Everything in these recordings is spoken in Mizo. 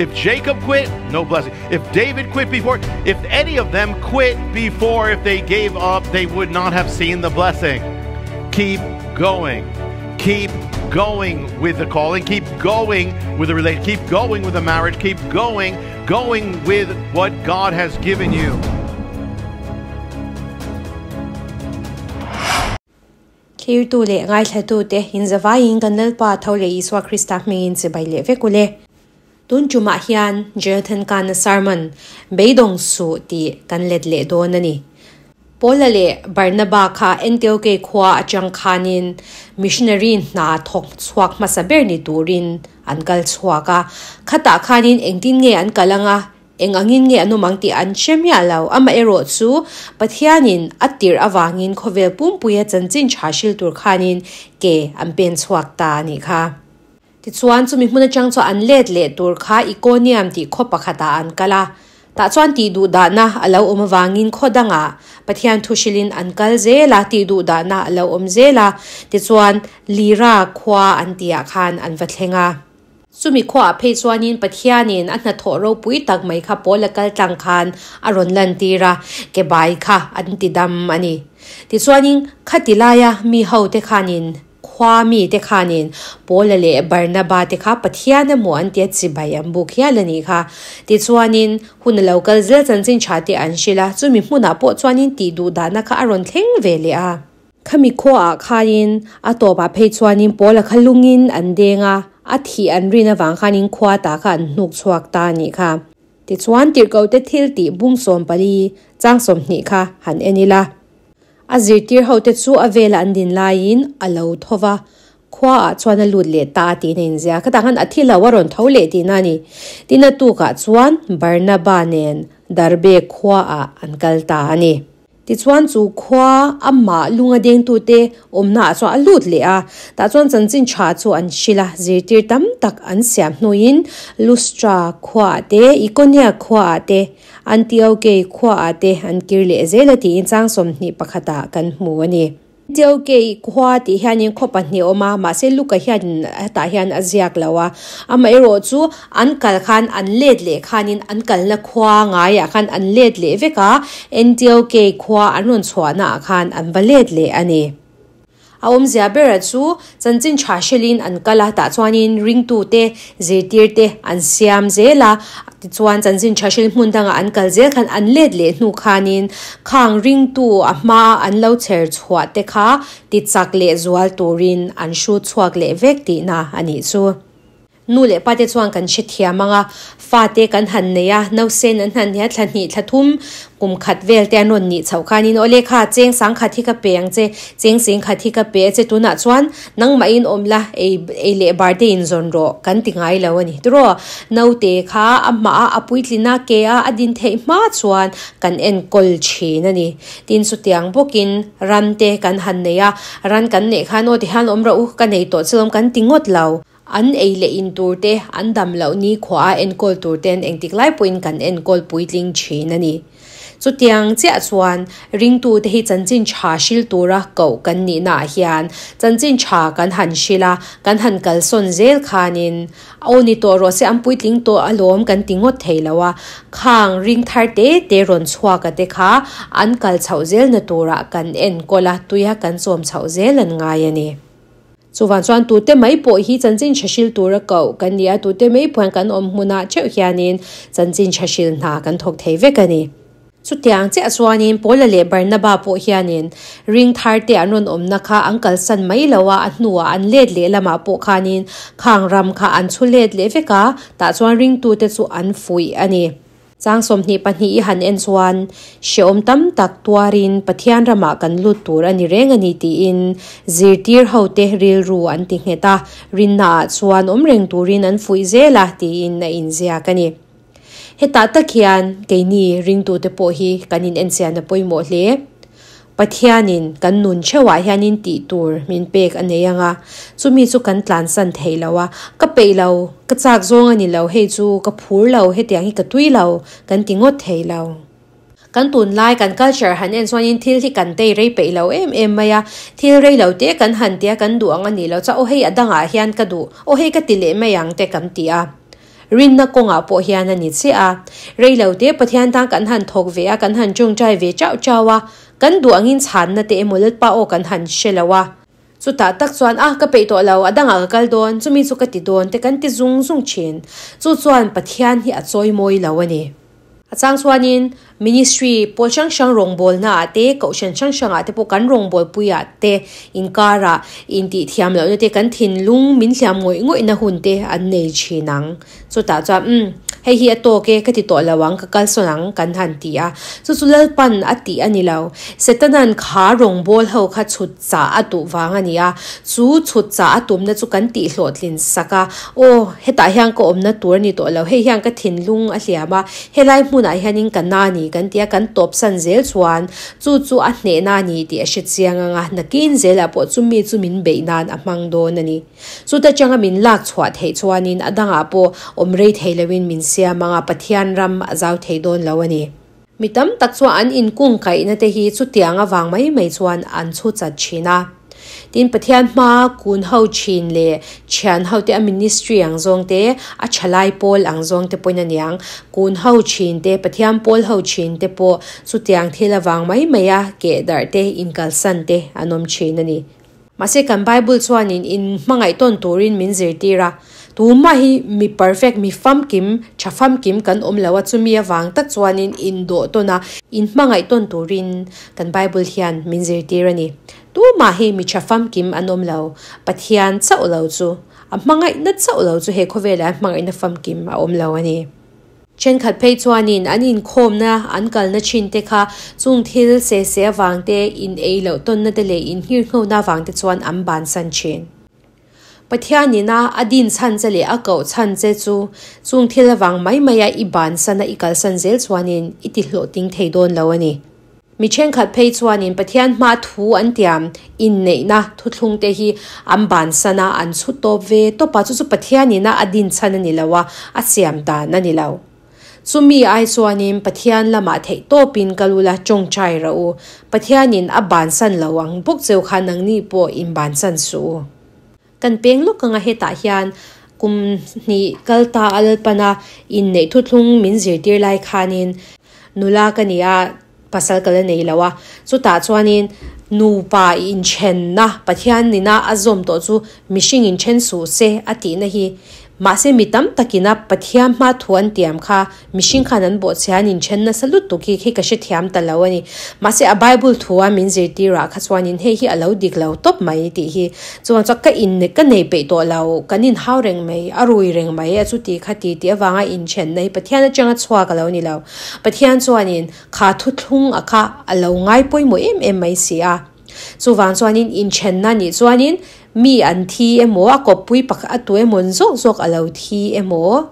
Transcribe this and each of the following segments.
If Jacob quit, no blessing. If David quit before, if any of them quit before, if they gave up, they would not have seen the blessing. Keep going. Keep going with the calling. Keep going with the relation. Keep going with the marriage. Keep going, going with what God has given you. Thlirtu leh ngaithlatute inzavaiin kan Lalpa tho leh Isua Krista hmingin chibai leh vek ule. Tun tumah hian Jonathan Kahn-a sermon, Beidawng Suh tih kan let leh dawn a ni. Paula leh Barnaba kha Antioke khua atang khanin missionary hna thawk chhuak hmasa ber ni turin an kal chhuak a. Khatah khanin engtin nge an kal anga, eng angin nge an awm ang tih an hre miah lo. Amaherawh chu Pathianin a tirh avangin khawvel pumpuia chanchin tha hril tur khanin ke an pen chhuak ta a nih kha. Tichuan, chumi hmun atang chuan an let leh tur kha Ikonium tih khaw pakhatah an kal a. Tah chuan tih duh dahna a lo awm avangin khaw dangah Pathian thu hrilhin an kal zel a, tih duh dahna a lo awm zel a. Tichuan, Lira khua an tihah khan an va thleng a. Chumi khuaah phei chuanin Pathianin a hnathawh ropui tak mai kha Paula kal tlang khan a rawn lantir a, ke bai kha an ti dam a ni. Tichuanin, khati laia mi hote khanin Khua mite khanin Paula leh Barnaba te kha Pathian emaw an tia chibai an buk hial a nih kha. Tichuanin, hun a lo kal zel chanchin tha te an hrilh a, chumi hmunah pawh chuanin tih duh dahna kha a rawn thleng ve leh a. Khami khuaah khanin a tawpah phei chuanin Paula kha lungin an deng a, a thih an rin avang khanin khua ta kha an hnuk chhuak ta a nih kha. Tichuan, tirhkohte thil tih bung 14, chang 20 kha han en ila. A zirtir hote chu a vela an din laiin a lo tho va, khuaah chuan a lut leh ta a tiin a inzia. Khatah khan a thi lo a rawn tho leh tihna a ni. Tin a tukah chuan Barnaba nen Derbe khuaah an kal ta a ni. Tichuan chu khua amah lunga dengtute awmnaah chuan a lut leh a, tah chuan chanchin tha chu an hrilh a, zirtir tam tak an siam hnuin Lustra khuaah te, Ikonia khuaah te, Antiokei khuaah te an kir leh zel a tiin chang 21 ah kan hmu a ni. Antiokei khua tih hianin khaw pahnih a awm a, mahse Luka hian hetah hian a ziak lo a. Amaherawh chu an kal khan an let leh khanin an kalna khua ngaiah khan an let leh vek a, Antiokei khua an rawn chhuahnaah khan an va let leh a ni. A awmzia bera chu chanchin tha hrilhin an kal a, tah chuanin ringtute, zirtirte an siam zel a. Tichuan chanchin tha hril hmun dangah an kal zel khan an let leh hnu khanin khang ringtu a hmaa an lo chher chhuah te kha tichak leh zual turin an hrut chhuak leh vek tihna a nih chu. Nu leh pate chuan kan hrethiam ang a, fate kan han nei a, nausen an han nia thla hnih thla thum kum khat vel te an rawn nih chhoh khanin awle kha cheng sang khat hi ka pe ang che, cheng sing khat hi ka pe a che tunah chuan nangmahin awm la ei ei leh bar te in zawn rawh kan ti ngai lo a ni. Tiraw naute kha a hmah a a puitlin a ke a a din theih hma chuan kan enkawl thin a ni. Tin chutiang bawkin ran te kan han nei a, ran kan neih khan aw tihian awm rawh u ka nei tawh chilawm kan ti ngawt lo. An ei leh in tur te, an dam loh ni khua a enkawl tur ten engtik lai pawhin kan enkawl puitling thin a ni. Chutiang chiah chuan ringtute hi chanchin tha hril tura koh kan nihnaah hian chanchin tha kan han hril a, kan han kalsawn zel khanin aw ni tawh rawh se an puitling tawh alawm kan ti ngawt thei lo a, khang ring thar te te rawn chhuak a te kha an kal chhoh zelna turah kan enkawl a, tuia kan chawm chhoh zel an ngai a ni. Chuvang chuan tute mai pawh hi chanchin tha hril tura koh kan ni a, tute mai pawh hian kan awm hmunah theuh hianin chanchin tha hril hna kan thawk thei vek a ni. Chutiang chiah chuanin Paula leh Barnaba pawh hianin ring thar te an rawn awmna kha an kalsan mai lo a, a hnuah an let leh lamah pawh khanin khang ram kha an chhu let leh vek a, tah chuan ringtute chu an fuih a ni. Chang 22 i han en chuan, Hrehawm tam tak tuarin Pathian ramah kan lut tur a ni reng a ni tiin zirtir hote rilru an ti nghet a, rinnaah chuan awm reng turin an fuih zel a tiin a inziak a ni. Hetah tak hian keini ringtute pawh hi kan inenchian a pawimawh hle. Pathianin kan nun theuhah hianin tih tur min pek a nei ang a, chumi chu kan tlansan thei lo a, ka peih lo, ka chak zawng a ni lo, hei chu ka phur lo, hetiang hi ka tui lo, kan ti ngawt thei lo. Kan tunlai kan culture han en chuanin thil hi kan tei rei peih lo em em mai a, thil rei lo te kan han tia kan duh ang a ni lo chuan aw hei a dangah hian ka duh, aw hei ka ti leh mai ang te kan ti a. Rinna kawngah pawh hian a ni chiah a. Rei lo te Pathian tan kan han thawk ve a, kan han tawngtai ve chauh chauh a, kan duh angin chhanna te emaw Lalpa aw kan han hre lo a. Chutah tak chuan a ka peih tawh lo, a dangah ka kal dawn, chumi chu ka ti dawn te kan ti zung zung thin. Chu chuan Pathian hi a chawimawi lo a ni. A chang chuanin Ministry pawl hrang hrang rawngbawlnaah te, kohhran hrang hrangah te pawh kan rawngbawlpuiah te inkarah intihthiam lohna te, kan thinlung min hliam ngawih ngawihna hun te an nei thin ang. Chutah chuan umm hei hi a tawk e, ka ti tawh lo ang, ka kalsawn ang kan han ti a. Chu chu Lalpan a tih a ni lo. Setana'n kha rawngbâwl ho kha chhut chah a duh vang a ni a. Chu chhut chah a tumna chu kan tih hlawhtlin sak a. Aw, hetah hian ka awmna tur a ni tawh lo, hei hian ka thinlung a hliam a, helai hmunah hianin ka na ni kan ti a, kan tawpsan zel chuan chu chu a hnehna a ni tih a hre chiang ang a, nakin zelah pawh chumi chu min beih nan a hmang dawn a ni. Chuta changa min lak chhuah theih chuanin a dangah pawh awm rei thei loin min siam ang a, Pathian ram a zau thei dawn lo a ni. Mi tam tak chuan an inkungkaihna te hi chutiang avang mai mai chuan an chhu chat thin a. Tin, Pathian hma kun ho thin leh thian ho te, a ministry ang zawng te, a thalai pawl ang zawng te pawhin a niang, kun ho thin te, Pathian pawl ho thin te pawh chutiang thil avang mai mai a keh darh te, inkalsan te an awm thin a ni. Mahse kan Bible chuanin in hmangaih tawn turin min zirtir a, tumah hi mi perfect, mi famkim, tha famkim kan awm lo a, chumi avang tak chuanin indawh tawn a, in hmangaih tawn turin kan Bible hian min zirtir a ni. Tumah hi mi tha famkim an awm lo, Pathian chauh lo chu, a hmangaihna chauh lo chu he khawvelah hmangaihna famkim a awm lo a ni. Thenkhat phei chuanin an inkhawmna an kalna thin te kha chung thil se se avang te, in ei loh tawnna te leh in nghirnghona avang te chuan an bansan thin. Pathianin a a din chhan che leh a koh chhan che chu chung thil avang mai maia i bansana i kalsan zel chuanin i ti hlawhtling thei dawn lo a ni. Mi thenkhat phei chuanin Pathian hma thu an tiam inneihna thuthlung te hi an bansan a, an chhu tawp ve tawp a, chu chu Pathianina a din chhan a ni lo a, a siam dan a ni lo. Chumi ai chuanin Pathian lamah theih tawpin kal ula tawngtai rah u, Pathianin a bansan lo ang bawk cheu kha nangni pawh in bansan suh u. Kan peng lawk anga hetah hian kum hnih kal ta a Lalpana inneih thuthlung min zirtir lai khanin nula ka ni a, pasal ka la nei lo a, chutah chuanin nupa inthenna Pathian nina a zawm tawh chu mihring inthen suh se a tihna hi mahse mi tam takina Pathian hma thu an tiam kha Mihring khan an bawhchhia an inthen nasa lutuk hi khi ka hrethiam ta lo a ni. Mahse a Bible thua min zirtirah kha chuanin hei hi a lo dik lo tawp mai tih hi chuan chuan ka in ka nei peih tawh lo, kan inhau reng mai, a rui reng mai a chuti kha ti tih avanga inthenna hi Pathian atanga chhuak a lo ni lo. Pathian chuanin kha thuthlung a kha a lo ngai pawimawh em em mai si a. Chuvang chuanin inthenna nih chuanin mi an thi emaw a kawppui pakhat a tu emaw zawk zawk a lo thi emaw,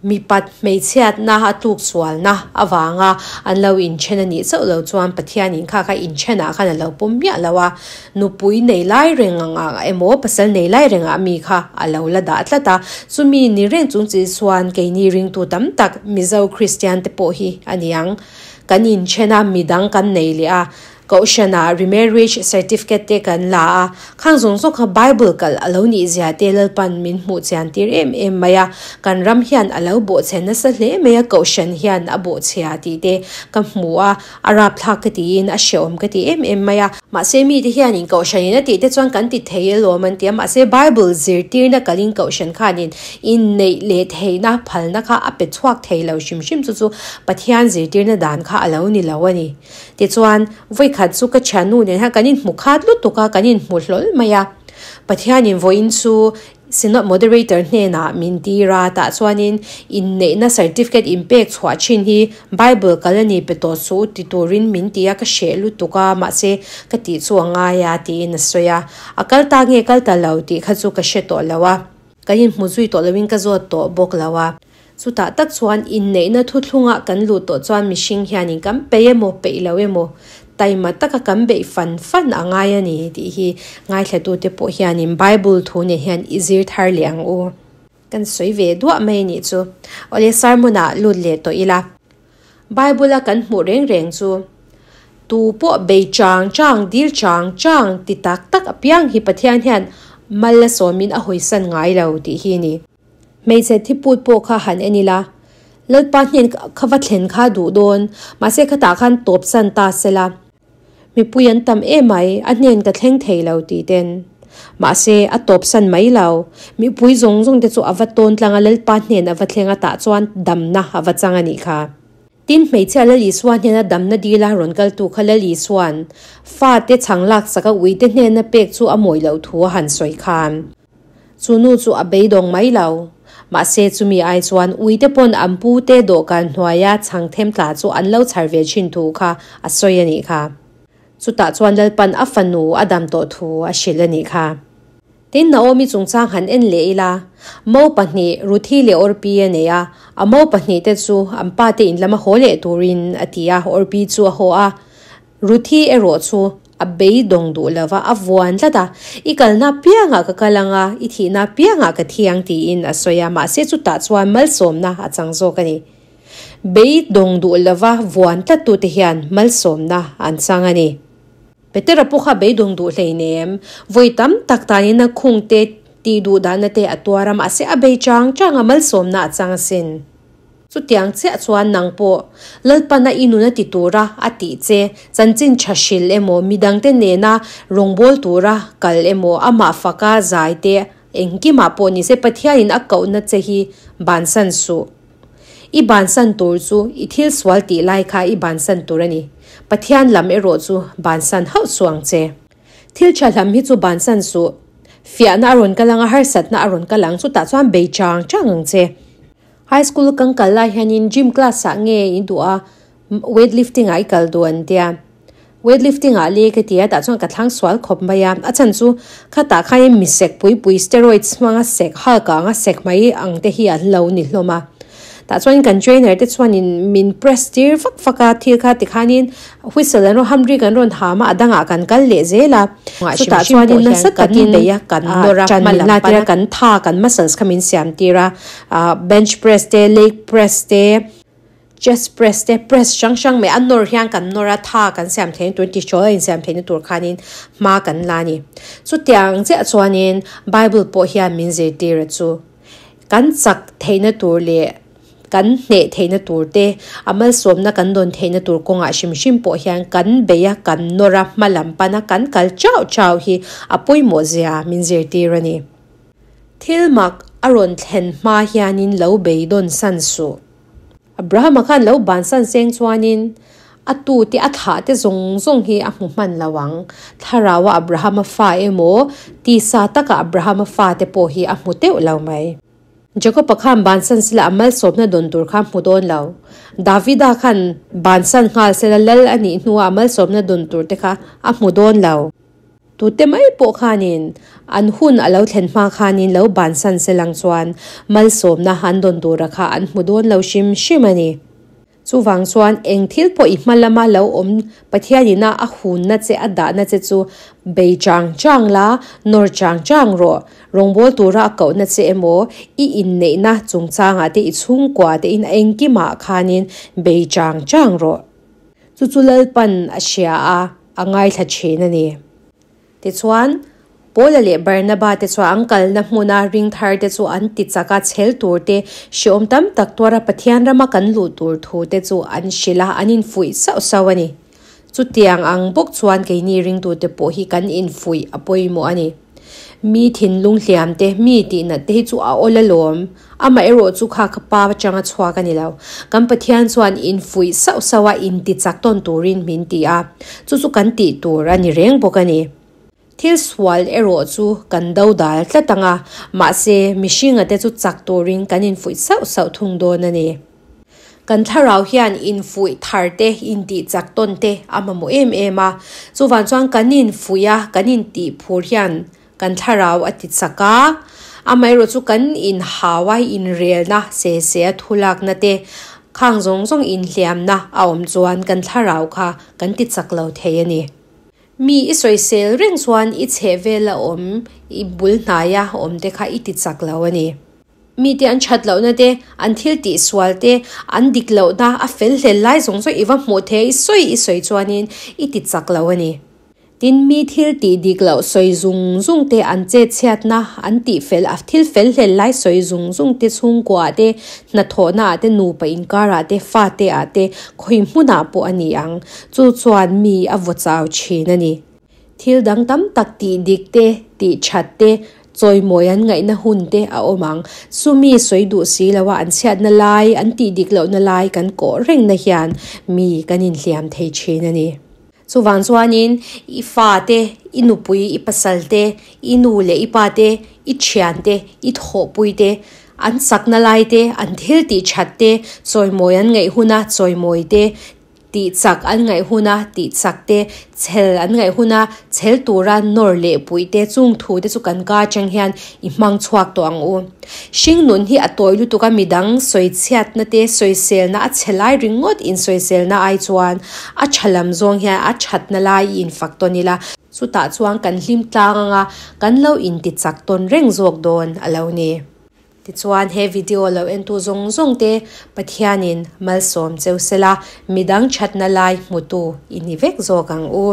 Mipat hmeichhiatna a tluksualna avanga an lo inthen a nih chauh lo chuan Pathianin kha kha inthenah khan a lo pawm miah lo a, nupui nei lai reng angah emaw pasal nei lai rengah mi kha a lo la dah tlat a, chumi ni reng chung chi chuan keini ringtu tam tak Mizo Kristian te pawh hi a ni ang. Kan inthen a, midang kan nei leh a, Kohhranah remarriage certificate te kan la a, khang zawng zawng kha Bible kalh a lo nih zia te Lalpan min hmuh chian tir em em mai a, kan ram hian a lo bawhchhe nasa hle mai a, Kohhran hian a bawhchhia tih te ka hmu a, a rapthlak ka tiin a hrehawm ka ti em em mai a. Mahse mite hianin Kohhranin a tih te chuan kan ti thei alawm an ti a, mahse Bible zirtirna kalin Kohhran khanin inneih leh theihna phalna kha a pe chhuak thei lo hrim hrim chu chu Pathian zirtirna dan kha a lo ni lo a ni. Tichuan, vawikhat chu ka thiannu nen hian kan inhmu khat lutuk a, kan inhmu hlawl mai a. Pathianin vawiin chu Synod Moderator hnenah min tir a, tah chuanin inneihna certificate inpek chhuah thin hi Bible kal a ni pe tawh suh ti turin min ti a, ka hreh lutuk a, mahse ka tih chu a ngai a tiin a sawi a. A kal ta nge kal ta lo tih kha chu ka hre tawh lo a, kan inhmu zui tawh loin ka zawt tawh bawk lo a. Chutah tak chuan inneihna thuthlungah kan luh tawh chuan mihring hianin kan peih emaw peih lo emaw taima taka kan beih fan fan a ngai a ni tih hi ngaithlatute pawh hianin Bible thu nen hian i zir thar leh ang u. Kan sawi ve duah mai a nih chu. Awle sermon-ah lut leh tawh ila. Bible-a kan hmuh reng reng chu tu pawh bei chang chang dil chang chang ti tak tak apiang hi Pathian hian mal a sawmin a hawisan ngai lo tih hi a ni. Hmeichhe thiput pawh kha han en ila, Lalpa hnen kha va thlen kha duh dawn, mahse khatah khan tawp san ta sela. Mipui an tam emai, a hnen ka thleng thei lo tih ten. Mahse, a tawp san mai lo. Mipui zawng zawng te chu a va tawn tlang a, Lalpa hnen a va thleng a tah chuan damna a va chang a nih kha. Tin, hmeichhia Lal Isua hnena damna dila rawn kaltu kha Lal Isua'n fate chhang laksak a uite hnena pek chu a mawi loh thu a han sawi khan chu nu chu a beidawng mai lo. Mahse, chumi ai chuan uite pawn an pute dawhkan hnuaia chhang them tla chu an lo chhar ve thin thu kha a sawi a nih kha. Chutah chuan Lalpan a fanu a dam tawh thu a hrilh a nih kha. Tin, Naomi chungchang han en leh ila, mo pahnih, Ruthi leh Orpi a nei a, a mo pahnihte chu an pate in lama haw leh turin a ti a, Orpi chu a haw a, Ruthi erawh chu a beidawng duh lo va, a vuan tlat a, I kalna piangah ka kal ang a, i thihna piangah ka thi ang tiin a sawi a, mahse chutah chuan malsawmna a chang zawk a ni. Beidawng duh lova vuan tlattute hian malsawmna an chang a ni. Petera pawh kha beidawng duh hleinem, vawi tam tak tanin a khungte tih duh dahna te a tuar a, mahse a bei chang chang a, malsawmna a chang asin. Chutiang chiah chuan nang pawh Lalpana i nun a ti tura a tih che, chanchin tha hrilh emaw, midangte nena rawngbâwl tura kal emaw, amah faka zai te engkimah pawh nise Pathianin a kohna che hi bansan suh. I bansan tur chu i thil sual tih lai kha i bansan tur a ni. Pathian lam erawh chu bansan hauh suh ang che. Thil tha hlam hi chu bansan suh. Fiahna a rawn kal ang a, harsatna a rawn kal ang, chutah chuan bei chang chang ang che. High school kan kal lai hianin gym class ah nge i duh a, weight lifting ah i kal duh an tia. Weight lifting ah le ka ti a, tah chuan ka thlang sual khawp mai a, a chhan chu khatah khain mi sek pui pui steroids hmanga sek hulk anga sek mai ang te hi an lo ni hlawm a. Tah chuan kan trainer te chuanin min press tir vak vak a, thil kha tikhanin whistle an rawn ham rik an rawn ham a, a dangah kan kal leh zel a. Chutah chuanin nasa takin kan nawr a, hma lam pan a, kan tha kan muscles kha min siam tir a, bench press te leg press te, Chest press te press hrang hrang mai a nawr hian kan nawr a, tha kan siam theihna tur tihrawl a insiam theihna tur khanin hma kan la a ni. Chutiang chiah chuanin Bible pawh hian min zirtir a chu. Kan chak theihna tur leh kan hneh theihna tur te, a malsawmna kan dawn theihna tur kawngah hrim hrim pawh hian kan bei a, kan nawr a, hma lam pan a, kan kal chauh chauh hi a pawimawh zia min zirtir a ni. Thil mak a rawn thlen hma hianin lo beidawn san suh. Abrahama khan lo bansan seng chuanin a tute a thlah te zawng zawng hi a hmu hman lo ang. Thlaraua Abrahama fa emaw, tisa taka Abrahama fa te pawh hi a hmu teuh lo mai. Jakoba khan bansan sela a malsawmna dawn tur kha a hmu dawn lo. Davida khan bansan nghal sela lal a nih hnua a malsawmna dawn tur te kha a hmu dawn lo. Tute mai pawh khanin an hun a lo thlen hma khanin lo bansan se lang chuan malsawmna an dawn tura kha an hmu dawn lo hrim hrim a ni. Chuvang chuan eng thil pawh i hma lama lo awm Pathianina a hunna che a dahna che chu bei chang chang la, nawr chang chang rawh. Rawngbâwl tura a kohna che emaw i inneihna chungchangah te i chhungkua te in engkimah khanin bei chang chang rawh. Chu chu Lalpan a hria a, a ngaithla thin a ni. Tichuan, Paula leh Barnaba te chuan an kalna hmuna ring thar te chu an ti chak a, chhel tur te, hreawm tam tak tuara Pathian rama kan luh tur thu te chu an hrilh a, an infuih sauh sauh a ni. Chutiang ang bawk chuan keini ringtute pawh hi kan infuih a pawimawh a ni. Mi thinlung hliam te, mi tihnat te hi chu a awl alawm. Amaherawh chu kha ka pa atanga chhuak a ni lo. Kan Pathian chuan infuih sauh sauh a, inti chak tawn turin min ti a. Chu chu kan tih tur a ni reng bawk a ni. Thil sual erawh chu kan do dal tlat ang a, mahse mihringa te chu chak turin kan infuih sauh sauh thung dawn a ni. Kan thlarau hian infuih thar te, intih chak tawn te a mamawh em em a. Chuvang chuan kan infuih a, kan intih phur hian kan thlarau a ti chak a. Amaherawh chu kan inhau a, inrelna, se se a thulakna te, khang zawng zawng inhliamna a awm chuan kan thlarau kha kan ti chak lo thei a ni. Mi i sawisel reng chuan i chheh vela awm, i bul hnaia awm te kha i ti chak lo a ni. Mite an that lohna te, an thil tih sual te, an dik lohna, a fel hlel lai zawng zawng i va hmuh thei a, i sawi i sawi chuanin i ti chak lo a ni. Tin, mi thil tih dik loh sawi zung zung te, an chet chhiatna, an tih fel, a thil fel hlel lai sawi zung zung te, chhungkua ah te, hnathawhna ah te, nupa inkar ah te, fate ah te, khawi hmunah pawh a ni ang. Chu chuan mi a vaw chau thin a ni. Thil dang tam tak tih dik te, tih that te, chawimawi an ngaihna hun te a awm ang. Chumi sawi duh si lo a, an chhiatna lai, an tih dik lohna lai kan kawh rengna hian mi kan inhliam thei thin a ni. Chuvang chuanin i fa te, i nupui, i pasal te, i nu leh i pa te, i thian te, i thawhpui te, an chakna lai te, an thil tih that te, chawimawi an ngaih huna chawimawi te, tih chak an ngaih huna tih chak te, chhel an ngaih huna chhel tura nawr leh puih te, chung thu te chu kan ka atang hian i hmang chhuak tawh ang u. Hringnun hi a tawi lutuk a, midang sawichhiatna te, sawiselna a chhe lai ringawt insawiselna ai chuan a tha lam zawng hian a thatna lai i infak tawn ila, chutah chuan kan hlim tlang anga kan lo intichak tawn reng zawk dawn a lo ni. Tichuan he video lo entu zawng zawng te Pathianin malsawm cheu sela, midang thatna lai hmutu i ni vek zawk ang u.